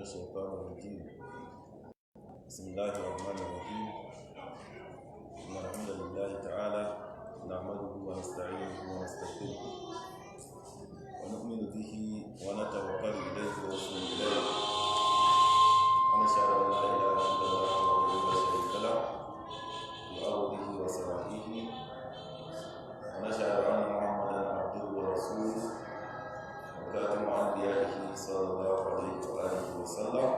الشيطان الرجيم. بسم الله الرحمن الرحيم. إن الحمد لله تعالى نحمده ونستعينه ونستغفره ونؤمن به ونتوكل إليه ونتوب إليه، ونشهد أن لا إله إلا الله وحده لا شريك له في أرضه وسمائه، ونشهد أن محمدا عبده ورسوله وخاتم أنبيائه صلى الله عليه وآله وسلم.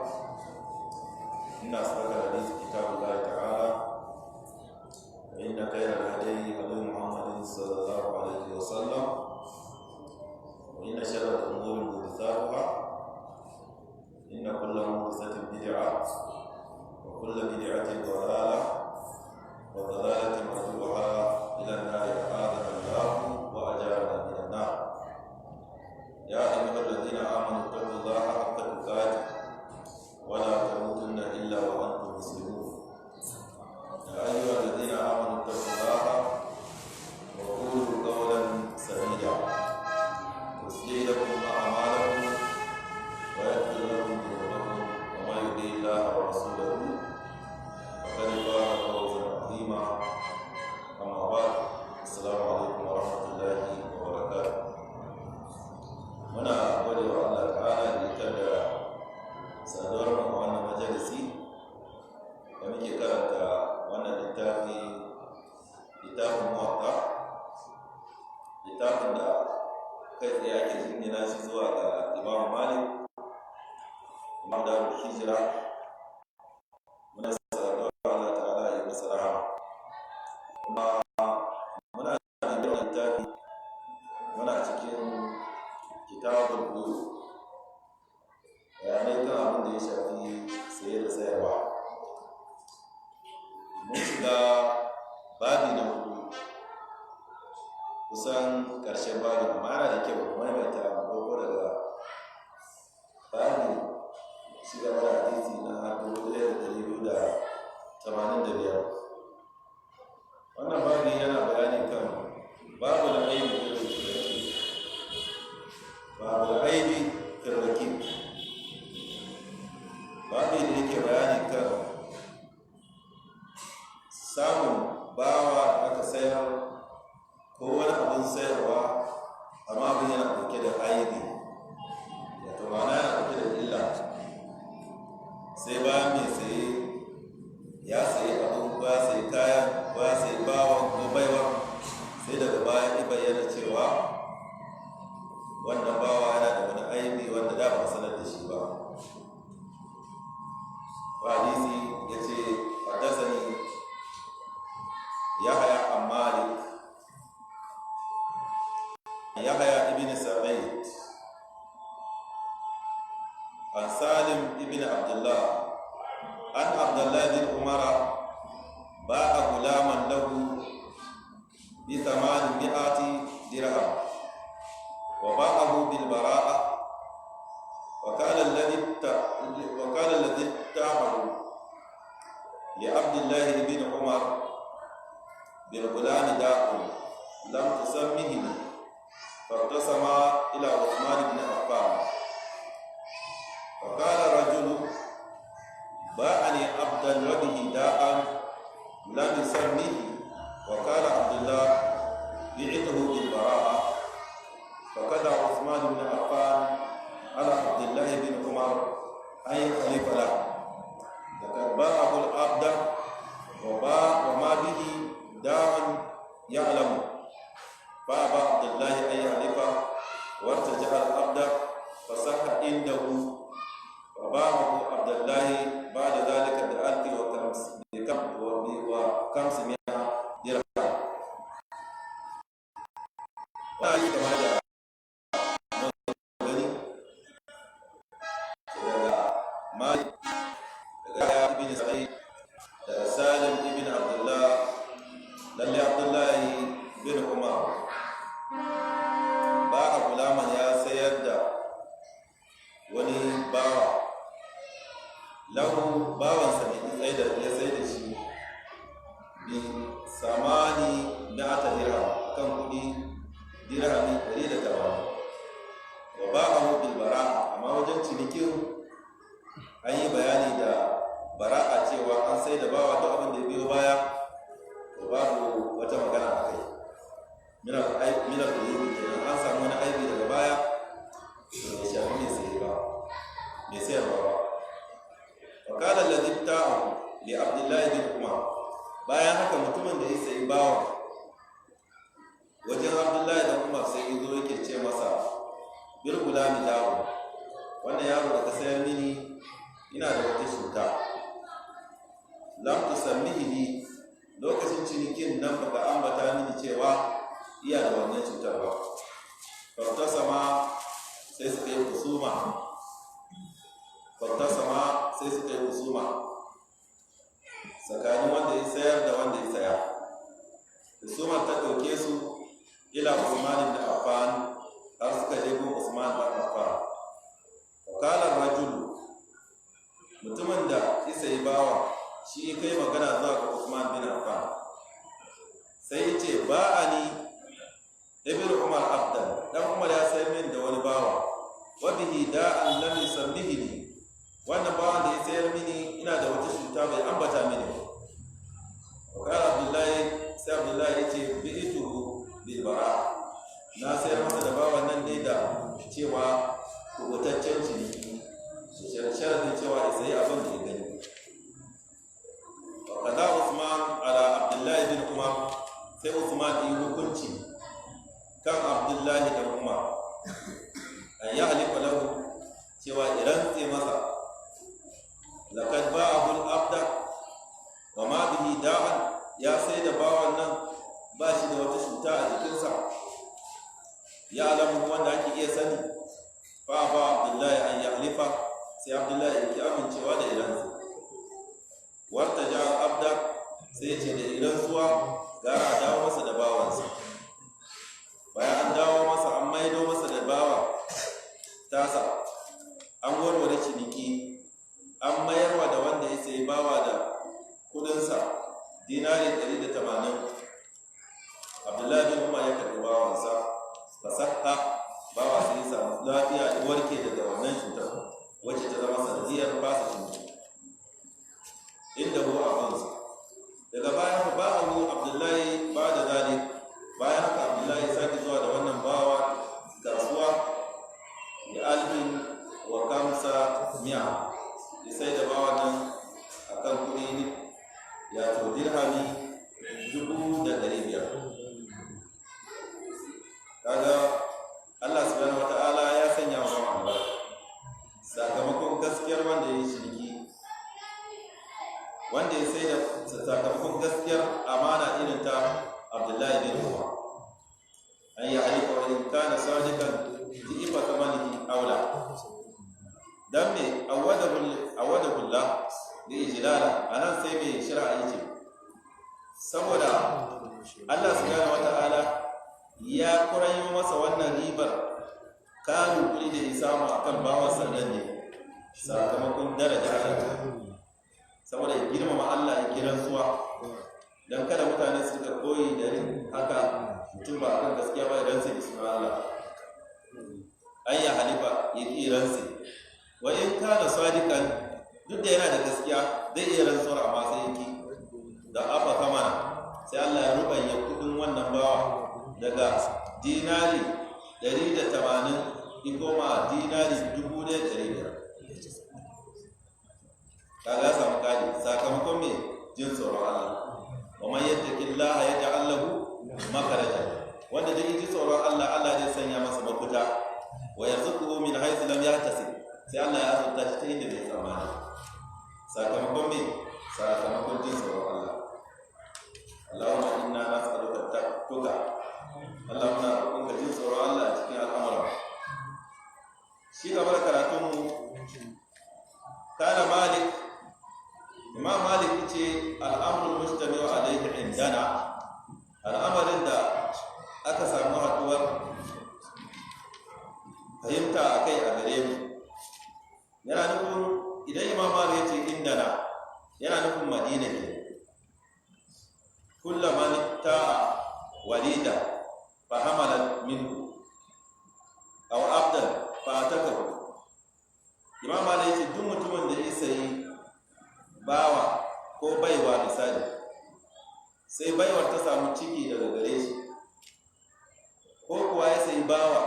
إن أصدق الحديث كتاب الله تعالى، وإن خير الهدي هدي محمد صلى الله عليه وسلم، وإن شر الأمور محدثاتها، إن كل محدثة بدعة، وكل بدعة ضلالة، وضلالة مرجوها إلى النار، أعاذنا الله وأجارنا من النار. يا أيها الذين آمنوا اتقوا الله حق تقاته ولا تموتن إلا وأنتم مسلمون. يا أيها الذين آمنوا اتقوا الله وقولوا قولا سديدا يصلح لكم أعمالكم ويغفر لكم ذنوبكم، ومن يطع الله ورسوله فقد فاز فوزا عظيما. أما بعد، السلام عليكم ورحمة الله وبركاته. Muna gode wa Allah ta'ala da ita da saduwar mu a wannan majalisi da muke karanta wannan littafi, littafin Muwatta, littafin da kai tsaye ake jingina shi zuwa ga Imam Malik, Imam Darul Hijra. Muna saduwar Allah ta'ala ya masa rahama. Kuma muna bibiyar littafi, muna cikin kitabul buyu, bayanai kan abin da ya shafi saye da sayarwa. Mun shiga babi na hudu, kusan ƙarshen babi, amma yana da kyau maimaita ɗauko daga babi shi gaba da hadisi na 1285. Wannan babi yana bayani kan babu da aibi, babu aibi firraki, babu da yake bayani kan samun bawa da aka sayar ko wani abin sayarwa, amma abin yana ɗauke da aibi, wato ma'ana yana ɗauke da illa, sai bayan mai saye ya sayi abin ko ya sayi kayan ko ya sayi bawan ko baiwa, sai daga baya ya bayyana cewa wannan bawa yana da wani aibi wanda da ba a sanar da shi ba. Hadisi ya ce: حدثني يحيى عن مالك، يحيى ابن سعيد، عن سالم ابن عبد الله، عن عبد الله بن عمر باع غلاما له ب800 درهم وباعه بالبراءة، وقال الذي ابتاعه لعبد الله بن عمر: بالغلام داء لم تسمه لي. فاختصم إلى عثمان بن عفان، فقال الرجل: باعني عبدا وبه داء لم يسمه. وقال عبد الله: بعته بالبراءة. فقضى عثمان بن عفان على عبد الله بن عمر أن يحلف له لقد باعه العبد وباع وما به داء يعلم. فأبى عبد الله أن يحلف، وارتجع العبد فصح عنده، فباعه عبد الله بعد ذلك بألف وخمسمائة درهم. Wani kamar da gani daga Malik, daga Yahya ibn Sa'id, daga Salim ibn Abdullah, lalle Abdullahi bin Umar ba a gulaman, ya sayar da wani bawa lahu, bawansa ne ya sai da shi bi 800 dirham, kan kudi dirhami 180, wa ba'ahu bil bara'a, amma wajen cinikin An yi bayani da bara'a cewa an sai da bawa, duk abin da ya biyo baya to babu wata magana a kai. Minal uyubi kenan, an samu wani aibi daga baya to bai shafi mai saye ba, mai sayarwa ba. Wa qala alladhi ibta'ahu li Abdullahi bin Umar. Bayan haka mutumin da ya sayi bawan wajen Abdullahi dan Umar sai ya zo yake ce masa, bil gulami dawo, wannan yaro da ka sayar mini ina da wata cuta, lam tusammihi li, lokacin cinikin nan baka ambata mini cewa iya da wannan cutar ba. Sama sai suka yi husuma. Sama sai suka yi husuma tsakanin wanda ya sayar da wanda ya saya. Husumar ta ɗauke su ila Usman ibn Affan, har suka je gun Usman ibn Affan. Wakalar rajulu, mutumin da ya sayi bawa shi kai magana zuwa ga Usman bin Affan, sai ya ce, ba a ni ibn Umar abdan, dan Umar ya sayar min da wani bawa, wa bihi da'an lam yusammihi li, wannan bawan da ya sayar mini ina da wata cuta, bai ambata mini. Wa qala Abdullahi, sai Abdullahi ya ce, bi'tuhu bil bara, na sayar masa da bawan nan ne da cewa kubutaccen ciniki, sharadin cewa ya sayi abin da ya gani. Wa qada Usman ala Abdullahi bin Umar, sai Usman yi hukunci kan Abdullahi da Umar an ya halifa lahu, cewa idan tse masa, laqad ba'ahu al-abda wa ma bihi da'an, ya sai da bawan nan ba shi da wata cuta a jikinsa, ya alamu wanda ake iya sani. Fa ba Abdullahi an ya halifa, sai Abdullahi ya ki amincewa da iransu. Warta ja abda, sai ce da iran zuwa gara a dawo masa da bawansa. Bayan an dawo masa, an maido masa da bawa tasa, an warware ciniki, an mayarwa da wanda ya sayi bawa da kudinsa dinari 180. Abdullahi bin Umar ya karɓi bawansa. Fasaha, bawa sai ya samu lafiya, ya warke daga wannan cutar wacce ta zama sanadiyar fasa ciniki inda hu a. Daga baya fa ba'ahu Abdullahi ba da zalik. Bayan haka Abdullahi ya sake zuwa da wannan bawa kasuwa ya alfin wa kamsa miya, ya sai da bawa nan akan kuɗi ya to dirhami 1500. Kaga Allah subhanahu wata'ala ya sanya wa bawa albarka sakamakon gaskiyar wanda ya yi ciniki, wanda ya sai da, sakamakon gaskiyar amana irin ta Abdullahi bin Umar. An yi halifa wa in kana sadiqan di'ifa thamanihi aula, dan me awadahu Allah bi ijlala. Anan sai mai shari'a yace saboda Allah subhanahu wata'ala ya kurayo masa wannan ribar karin kuɗi da ya samu akan bawan sannan ne sakamakon daraja Allah, saboda ya girmama Allah ya kiran suwa, don kada mutane su ka koyi da rin haka, mutum ba akan gaskiya ba idan sai suna Allah. An ya halifa ya ƙi rantsi wa in kana sadiqan, duk da yana da gaskiya zai iya rantsuwar, amma sai ya ƙi da afa kamana, sai Allah ya rubanya kudin wannan bawa daga dinari 180 ikoma dinari 1500. Kaga samu kari sakamakon me? Jin tsoron Allah. Wa man yattaqillaha yaj'al lahu makhraja, wanda duk ji tsoron Allah, Allah zai sanya masa mafita. Wa yarzuquhu min haythu lam yahtasib, sai Allah ya azurta shi ta inda bai tsammani. Sakamakon me? Sakamakon jin tsoron Allah. Allahumma inna nas'aluka tuka, Allah muna roƙonka jin tsoron Allah a cikin al'amuran. Shi gaba da karatunmu, kana Malik, Imam Malik yace, al'amrul mujtami'u alayhi indana, al'amarin da aka samu haduwar fahimta akai a gare mu. Yana nufin idan Imam Malik yace indana, yana nufin Madina ne. Kullama ta'a walida fa hamalat minhu aw abdan fa atakahu. Imam Malik yace duk mutumin da ya sayi Sai baiwar ta samu ciki daga gare shi, ko kuwa ya sayi bawa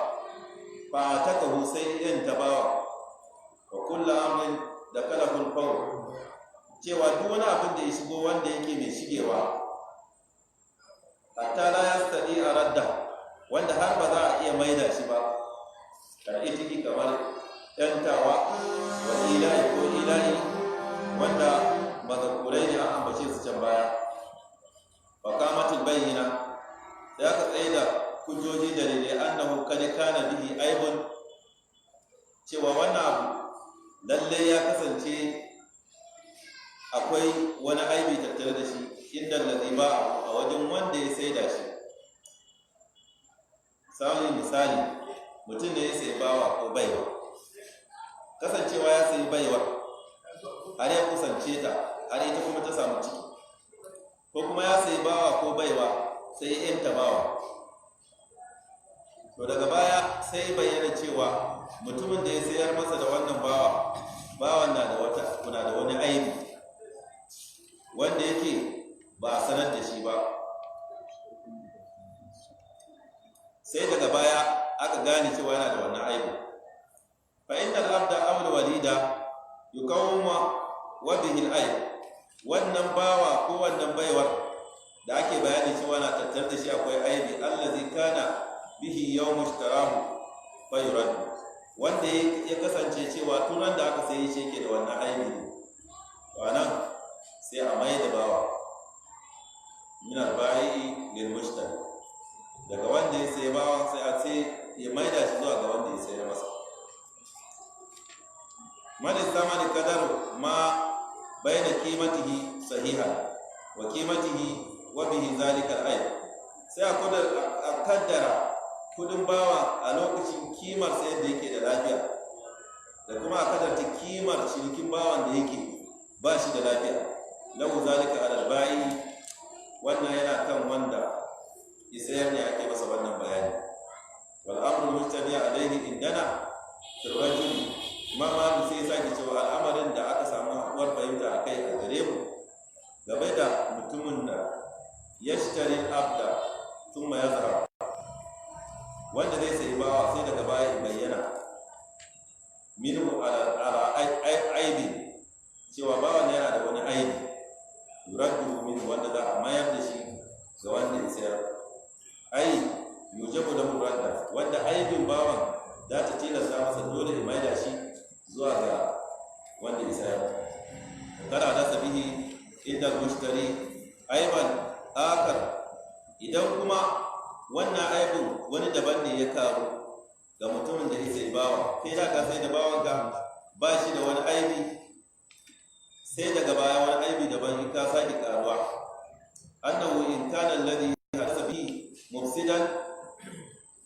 fa ta kahu, sai yan ta bawa. Wa kullu amrin da kalafun faw, cewa duk wani abin da ya shigo wanda yake mai shigewa, hatta la yastadi a radda, wanda har ba za a iya maida shi ba, karɓi kamar yantawa, wa ila'i ko ila'i, wanda mazakurai ne, an ambace su can baya. Fa qamatil bayyina, sai aka tsaye da hujjoji, dalilai, annahu kad kana bihi aibun, cewa wannan abu lalle ya kasance akwai wani aibi tattare da shi, inda allazi ba a wajen wanda ya saida shi. Misali, misali, mutum da ya sayi bawa ko baiwa, kasancewa ya sayi baiwa har ya kusance ta, har ita kuma ta samu ciki, ko kuma ya sayi bawa ko baiwa sai ya yanta bawa. To daga baya sai bayyana cewa mutumin da ya sayar masa da wannan bawa, bawan na da wata kuna da wani aibi wanda yake ba a sanar da shi ba, sai daga baya aka gane cewa yana da wannan aibi. Fa innal abda aw al walida yuqawma wa bihi al aib, wannan bawa ko wannan baiwar da ake bayani cewa na tattar da shi akwai aibi, allazi kana bihi yawm ishtarahu fa yurad, wanda ya kasance cewa turan da aka sayi shi yake da wannan aibi ne, to anan sai a mai da bawa min al-ba'i lil mushtari, daga wanda ya sayi bawan sai a ce ya maida shi zuwa ga wanda ya sayar masa. Man samani kadaru ma baina qimatihi sahiha wa qimatihi wa bihi zalika al-aib, sai a kaddara kudin bawa a lokacin kimar sa yadda yake da lafiya, da kuma a kaddarta kimar cinikin bawan da yake ba shi da lafiya. Lahu zalika ala al-ba'i, wannan yana kan wanda isayar ne ake masa wannan bayani. Wal amru mujtami alaihi indana fil rajuli, imam Malik sai sake cewa al'amarin da aka samu haɗuwar fahimta akai a gare mu game da mutumin da yashtari abda thumma yazhar, wanda zai sayi bawa sai daga baya ya bayyana minhu ala aibi, cewa bawan yana da wani aibi, yuraddu minhu, wanda za a mayar da shi ga wanda ya sayar, ai yujabu lahu radda, wanda aibin bawan za ta tilasta masa dole ya maida shi zuwa ga wanda ya sayar. Kada da sabihi inda mushtari aiban akar, idan kuma wannan aibin wani daban ne ya karu ga mutumin da ya sayi bawa, kai da ka sai da bawanka ba shi da wani aibi, sai daga baya wani aibi daban in ka sake karuwa, annahu in kana alladhi hadasa bihi mufsidan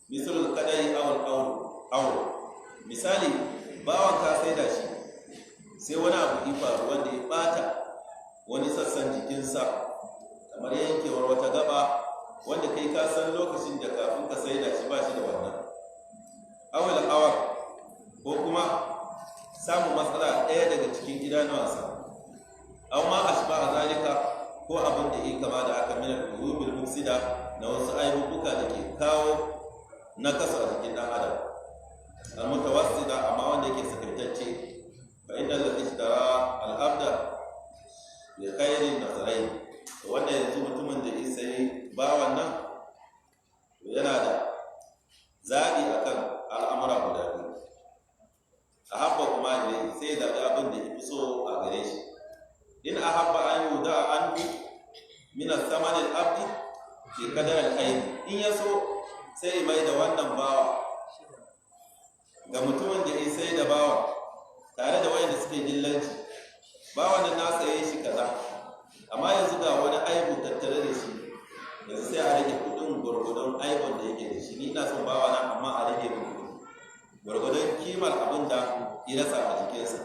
misal al-qadari aw al-aw, misali bawan ka sai da shi sai wani abu ya faru wanda ya bata wani sassan jikinsa, kamar yankewar wata gaba wanda kai ka san lokacin da kafin ka sai da shi ba shi da wannan, aw al-awar, ko kuma samun matsala ɗaya daga cikin idanuwansa, aw ma ashba zalika, ko abin da ya kama da aka, mina uyubil mufsida, na wasu aibubuka da ke kawo na kasu a jikin dan adam, al mutawassida, amma wanda yake sakaitacce. Fa inna alladhi ishtara al abda bi khairin nazarain, to wanda yanzu mutumin da ya sayi bawan nan yana da zabi akan al'amura guda biyu. Ahabba kuma ilai, sai ya zabi abin da ya fi so a gare shi. In ahabba an yuda anhu min al-thaman al-abdi fi qadar al-ayn, in yaso sai mai da wannan bawa ga mutumin da ya sai da bawa tare da wayanda suke dillanci, bawan nan na saye shi kaza, amma yanzu ga wani aibu tattare da shi, yanzu sai a rage kudin gwargwadon aibun da yake da shi. Ni ina son bawa na, amma a rage min kudi gwargwadon kimar abin da ya rasa a jikinsa,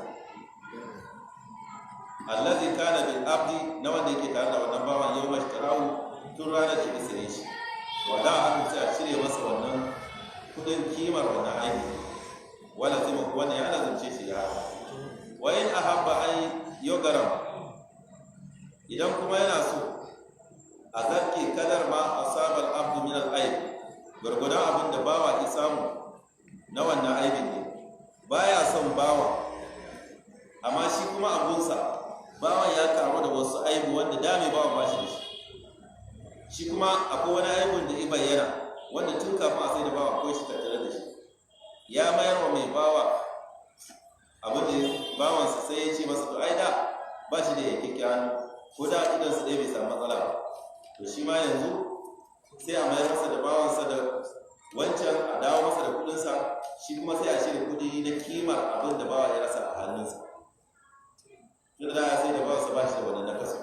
allazi kana bil abdi, na wanda yake tare da wannan bawan, yau mashtarahu, tun ranar da ya saye shi, wada aka sai a cire masa wannan kudin kimar wannan aiki, wala zima, wannan ya lazumce shi ya. Wa in ahabba an yugaram, idan kuma yana so a Gwargwadon abin da bawa ya samu na wannan aibin ne. Baya son bawa, amma shi kuma abunsa bawan ya karu da wasu aibu wanda da mai bawan ba shi da shi. Shi kuma akwai wani aibun da ya bayyana wanda tun kafin a sai da bawa akwai shi tattare da shi. Ya mayar wa mai bawa abin da bawansa, sai ya ce masa, to ai da ba shi da yankakken hannu, ko da idonsa ɗaya bai samu matsala ba. To shi ma yanzu sai a mayar masa da bawansa da wancan, a dawo masa da kuɗinsa, shi kuma sai a shirya kuɗi na kimar abin da bawa ya rasa a hannunsa. Tun da ya sai da bawansa ba shi da wani nakasu.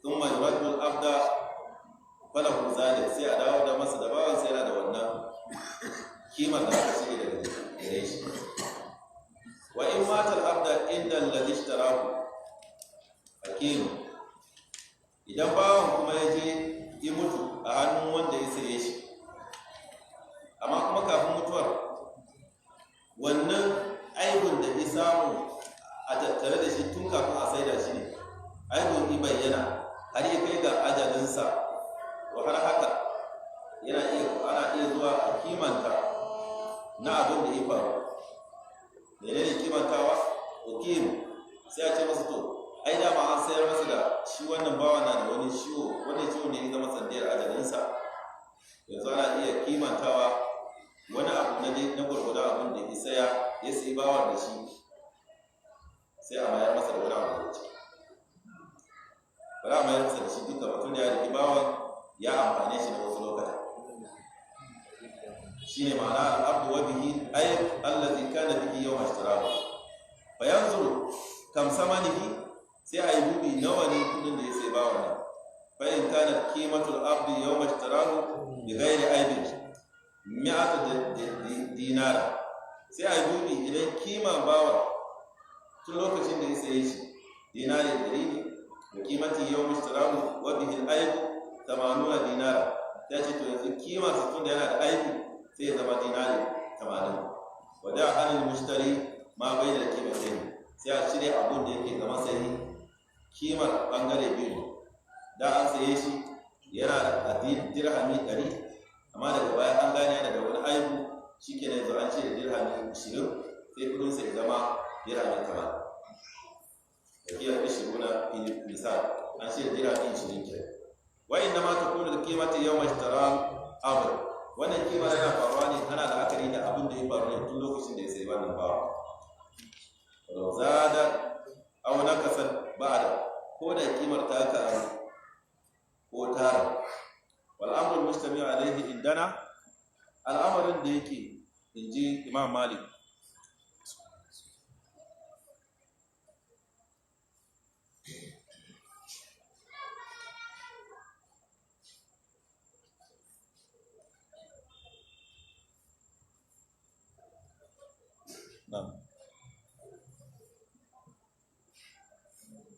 Thumma yuraddu al-abda falahu zalik, sai a dawo da masa da bawansa yana da wannan kimar da aka shirya daga gare shi. Wa in mata al-abda inda alladhi ishtarahu hakim, idan bawan kuma ya je ya mutu a hannun wanda ya saye shi, amma kuma kafin mutuwar wannan aibun da ya samu a tattare da shi tun kafin a saida shi ne aibun ya bayyana har ya kai ga ajalinsa, to har haka yana iya ana iya zuwa a kimanta na abin da ya faru. Menene kimantawa? Ukim, sai a ce masa, to ai dama an sayar masa da shi wannan bawa na da wani ciwo, wannan ciwo ne ya zama sandiyar ajalinsa. Yanzu ana iya kimantawa wani abu na dai na gwargwadon abin da ya saya ya sayi bawan da shi, sai a mayar masa da wani abu da ciki. Ba za a mayar masa da shi duka ba, tun da ya riki bawan ya amfane shi na wasu lokuta. Shine ma'ana al-abdu wa bihi ay allazi kana bihi yawma ishtarahu. Fa yanzuru kam samanihi, sai a yi dubi nawa ne kudin da ya sai bawan nan. Fa in kana qimatul abdi yawma ishtarahu bi ghairi aibin mi'atu dinara, sai a yi dubi idan kima bawan tun lokacin da ya saye shi dinari 100 ne, da kimati yawma ishtarahu wa bihi al-aibu 80 dinara, ta ce to yanzu kima sa tun da yana da aibu sai ya zama dinari 80. Wada anil mushtari ma bai da kimatain, sai a cire abun da yake zama sai kimar bangare biyu. Da an saye shi yana da dirhami 100, amma daga baya an gane yana da wani aibu, shikenan yanzu an cire dirhami 20, sai kudin sa ya zama dirhami 80. Da kiyar ishiruna misal, an cire dirhami 20 kenan. Wa inna ma takunu al-qimatu yawma ishtara abd, wannan kima yana faruwa ne ana la'akari da abin da ya faru ne tun lokacin da ya sayi wannan bawa. Walau zada aw nakasa ba'da, ko da kimar ta karu ko tara. Wal amru mustami alaihi indana, al'amarin da yake inji Imam Malik,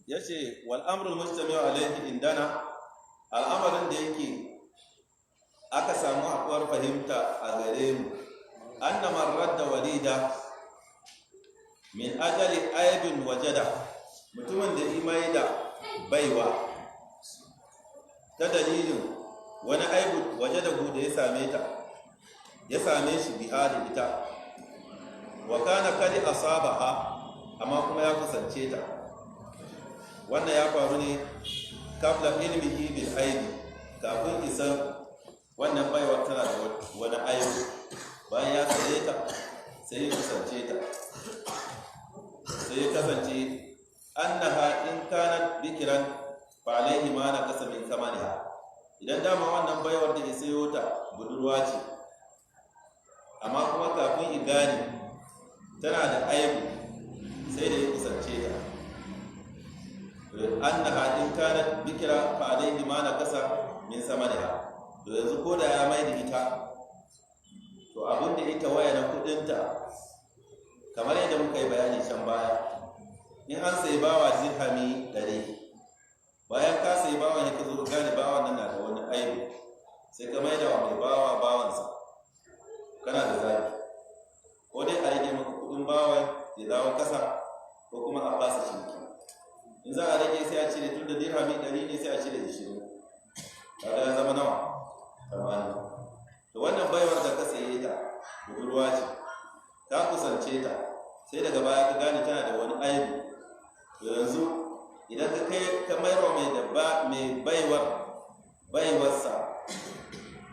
ya ce wal amrul mujtami'u alaihi indana, al'amarin da yake aka samu haɗuwar fahimta a gare mu, anna man radda walida min ajali aibin wajada, mutumin da imai da baiwa ta dalilin wani aibu wajada da ya same ta, ya same shi biha da ita, wa kana kadi asabaha, amma kuma ya kusance ta. Wannan ya faru ne kabla ilmihi bil aibi, kafin isan wannan baiwar tana da wani aibu. Bayan ya saye ta sai ya kusance ta, sai ya kasance annaha in kanat bikiran fa alaihi ma naqasa min thamaniha. Idan dama wannan baiwar da ya sayo ta budurwa ce, amma kuma kafin i gane tana da aibu sai da ya kusance ta. Annaha in kanat bikira fa alaihi ma naqasa min samaniha. To yanzu ko da ya mai da ita, to abin da ita waya na kudinta, kamar yadda muka yi bayani can baya, in an sayi bawa dirhami 100, bayan ka sayi bawa ne ka zo gane bawan nan na da wani aibu, sai ka mai da wa mai bawa bawansa, kana da zabi, ko dai a rage maka kudin bawan ya dawo kasa, ko kuma a fasa ciniki. In za a rage sai a cire, tun da dirhami 100 ne sai a cire 20, Kaga ya zama nawa? 80. To wannan baiwar da ka saye ta budurwa ce, ka kusance ta, sai daga baya ka gane tana da wani aibu. To yanzu idan ka kai ka mayarwa mai dabba mai baiwar baiwarsa,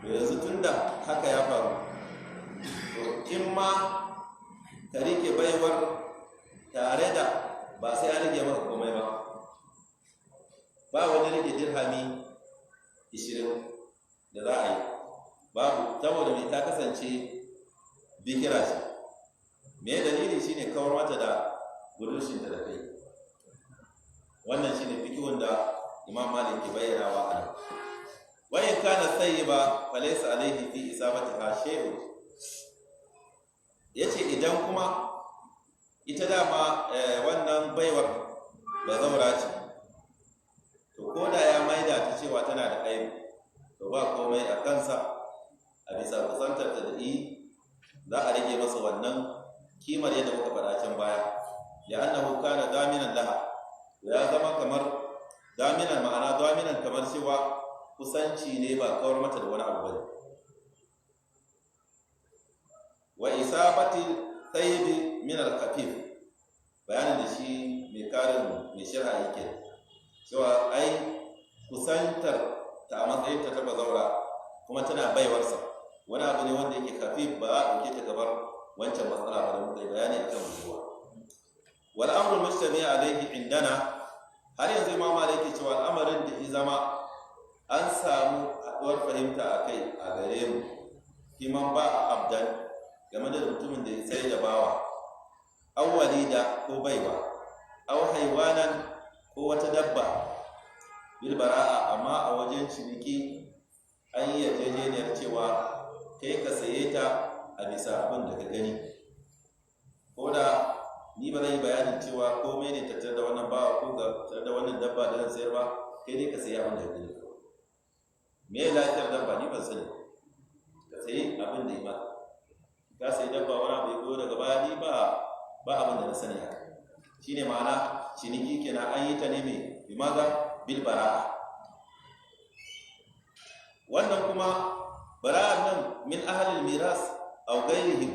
to yanzu tunda haka ya faru, to in ma ka rike baiwar tare da ba sai an rage maka komai ba, ba wani rage dirhami 20 da za a yi, babu, saboda mai ta kasance bikira ce. Me dalili? Shine kawar mata da budurcinta da kai. Wannan shine fikihun da Imam Malik ke bayyanawa a nan. Wa in kana sayyiba falaysa alayhi fi isabatiha shay'un. Yace idan kuma ita dama wannan baiwar bazaura ce, to ko da ya maida ta cewa tana da aibu, to ba komai a kansa. A bisa kusantar ta da za a rage masa wannan kimar yadda muka faɗa can baya. Li'annahu kana daminan laha, ya zama kamar daminan, ma'ana daminan kamar cewa kusanci ne, ba kawar mata da wani abu bane. Wa isabati thaybi min al-khafif, bayanin da shi mai karin mai sharha yake cewa ai kusantar ta a matsayin ta ta bazaura kuma tana baiwarsa wani abu ne wanda yake khafif, ba a ɗauke ta gabar wancan matsala ba da muka yi bayani akan budurwa. Wal amru mujtami alayhi indana, har yanzu Imam Malik yake cewa al'amarin da ya zama an samu haɗuwar fahimta a kai a gare mu, kiman ba abdan, game da mutumin da ya sai da bawa, aw walida ko baiwa, aw haiwanan ko wata dabba, bil bara'a, amma a wajen ciniki an yi yarjejeniyar cewa kai ka saye ta a bisa abin da ka gani. Ko da ni ba zan yi bayanin cewa komai ne tattare da wannan bawa ko ga tattare da wannan dabba da zan sayar ba, kai dai ka sayi abin da ka gani. Me lafiyar dabba ni ban sani, ka sayi abin da ya maka. Ka sayi dabba wani abu ya goyo daga baya, ni ba abin da na sani haka. Shine ma'ana ciniki kenan, an yi ta ne mai bimaza bil bara'a. Wannan kuma bara'an nan min ahlil miras aw ghairihim,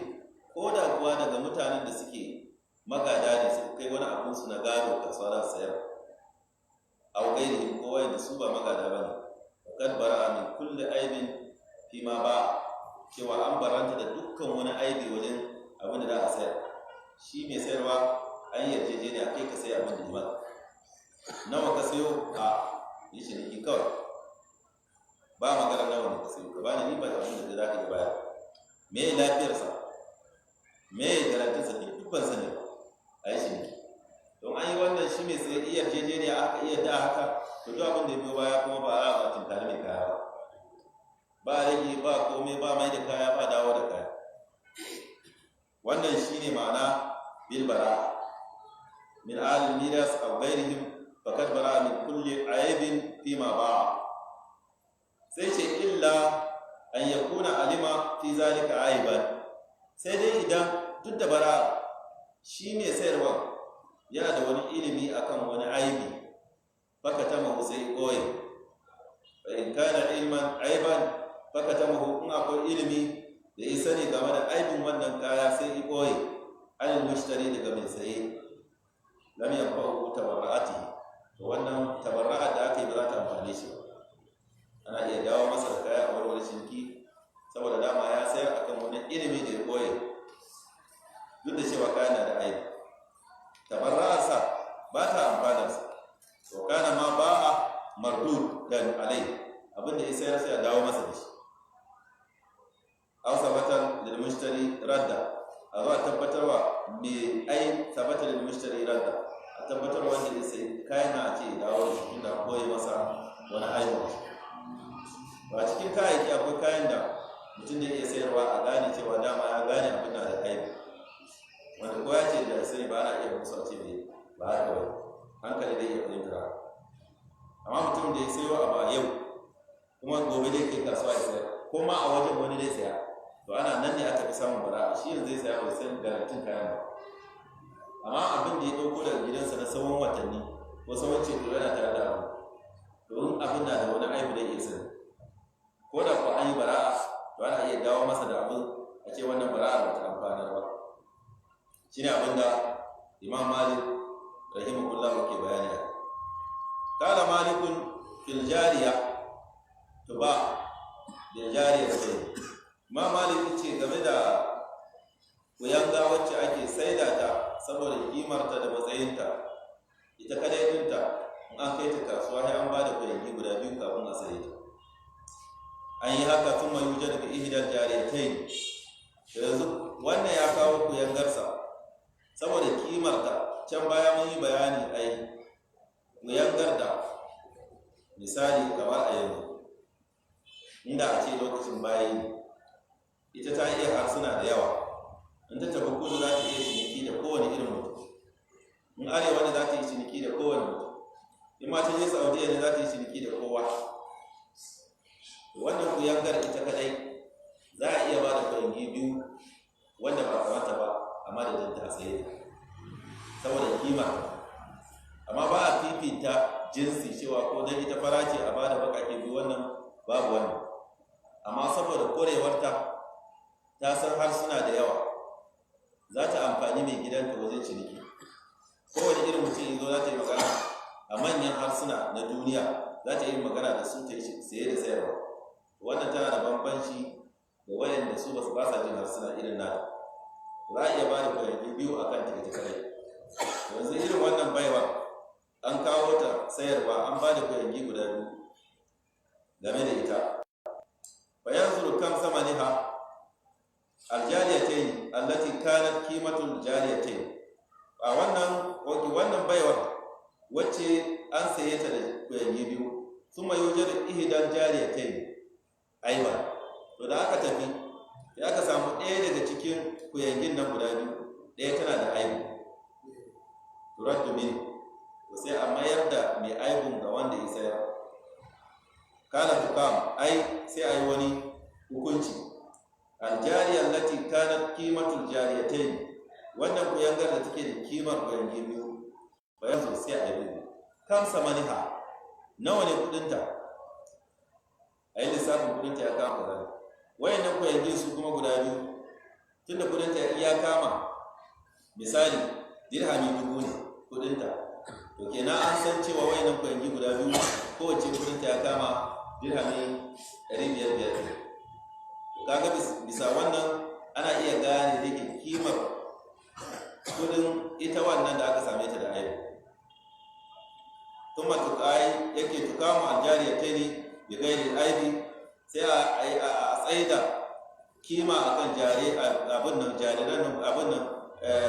ko da kuwa daga mutanen da suke magada ne suka kai wani abun su na gado kasuwa za su sayar, aw ghairihim, ko wayanda su ba magada bane, faqad bara'a min kulli aibin fi ma ba, cewa an baranta da dukkan wani aibi wajen abin da za a sayar. Shi mai sayarwa an yarjejeniya kai ka sayi abin da ba nawa ka sayo, a yi ciniki kawai, ba magana nawa ne ka sayo, ka bani riba da abin da za ka yi bayar. Me lafiyarsa, me garantinsa, duk ban sani ba, a yi ciniki. Don an yi wannan, shi mai sayi iya yarjejeniya aka iya da haka, to duk abin da ya biyo baya kuma ba a ba tunkari mai kaya ba, ba rage, ba komai, ba mai da kaya, ba dawo da kaya. Wannan shine ma'ana bil bara min ahlil miras aw ghairihim faqad bara min kulli aibin fi ma ba'a. Sai ce illa an yakuna alima fi zalika aiban, sai dai idan duk da bara shi mai sayarwa yana da wani ilimi akan wani aibi, fakatamahu, sai koyi. Fa in kana ilman aiban fakatamahu, in akwai ilimi da ya sani game da aibin wannan kaya sai ya koyi anil mushtari, daga mai saye, lam yanfa'u tabarra'atihi, to wannan tabarra'a da aka yi ba za ta amfane shi ba. Ana iya dawo masa da kaya a warware ciniki, saboda dama ya sayar akan wani ilimi da ya koye, duk da cewa kayan na da aibi, tabarra'arsa ba ta amfanarsa. To kana ma ba'a mardud dan alai, abinda ya sayar sai a dawo masa da shi. Aw sabata lil mushtari radda, a zo a tabbatarwa me ai sabata lil mushtari radda, a tabbatarwa wanda ya sayi kayan na a ce ya dawo da shi tunda koyi masa wani aibu. Ba cikin kayayyaki akwai kayan da mutum da iya sayarwa a gane cewa dama ya gane abin da aibu, wanda ko ya ce da sai ba ana iya musu a ce bai ba haka ba, hankali da iya fahimtar haka. Amma mutum da ya sayo abu a yau kuma gobe dai kai kasuwa ya sayar, ko ma a wajen wani dai saya, to ana nan ne aka fi samun bara'a. Shi yanzu zai saya bai san garantin kayan ba, amma abin da ya ɗauko daga gidansa na tsawon watanni ko tsawon shekaru yana tare da abu, to in abin na da wani aibu da iya sani. an yi bara'a, to ana iya dawo masa da abin a ce wannan bara'a ba ta amfanar ba. Shine abin da Imam Malik rahimahullah yake bayani a kala Malikun fil jariya tuba bil jariya sai Imam Malik ce game da kuyanga wacce ake saida ta saboda kimarta da matsayinta, ita kadai dinta in an kai ta kasuwa sai an ba da kuyangi guda biyu kafin a saye ta. An yi haka tun mai wuce daga ihdal jariyatayn. Yanzu wannan ya kawo kuyangarsa saboda kimarta. Can baya mun yi bayani ai kuyangar da misali kamar a yanzu inda a ce lokacin bayi ita ta iya harsuna da yawa, in ta tafi kudu za ta iya ciniki da kowane irin mutum, in arewa ne za ta yi ciniki da kowane mutum, in ma ta je Saudiya ne za ta yi ciniki da kowa. Wannan kuyangar ita kadai za a iya ba da kuyangi biyu wanda ba kamata ba a madadin ta saye ta saboda kima. Amma ba a fifita jinsi cewa ko dan ita fara ce a bada bakake biyu, wannan babu wannan. Amma saboda korewarta ta san harsuna da yawa, za ta amfani mai gidanta wajen ciniki. Kowane irin mutum in zo za ta yi magana a manyan harsuna na duniya, za ta yi magana da su ta yi saye da sayarwa. Wannan tana da bambanci da wayanda su ba sa jin harsuna irin nata. Za a iya ba da kuyangi biyu a kan ita kadai. Yanzu irin wannan baiwa an kawo ta sayarwa, an ba da kuyangi guda biyu game da ita. Bayan zuru kam samaniha aljariyatayn allati kanat qimatul jariyatayn. A wannan wannan baiwar wacce an saye ta da kuyangi biyu, summa yujadu ihdal jariyatayn aiba. To da aka tafi sai aka samu ɗaya daga cikin kuyangin nan guda biyu, ɗaya tana da aibu. Turaddu min, to sai a mayar da mai aibun ga wanda ya sayar. Kana tukam ai sai a yi wani hukunci. Aljariya allati kanat qimatul jariyatayn, wannan kuyangar da take da kimar kuyangi biyu, bayan zo sai a yi biyu kam samaniha, nawa ne kudinta? A yi lissafin kudinta ya kama kaza. Wayannan kuyangin su kuma guda biyu, tunda kudinta ya kama misali dirhami 1000 ne kudinta, to kenan an san cewa wayannan kuyangi guda biyu kowace kudinta ya kama dirhami 500 ne. Kaga bisa wannan ana iya gane da ke kimar kudin ita wannan da aka same ta da aibu. Kuma tukai yake tukamu aljariyataini bi ghairi aibi, sai a tsaida kima akan jare abin nan jariran nan abin nan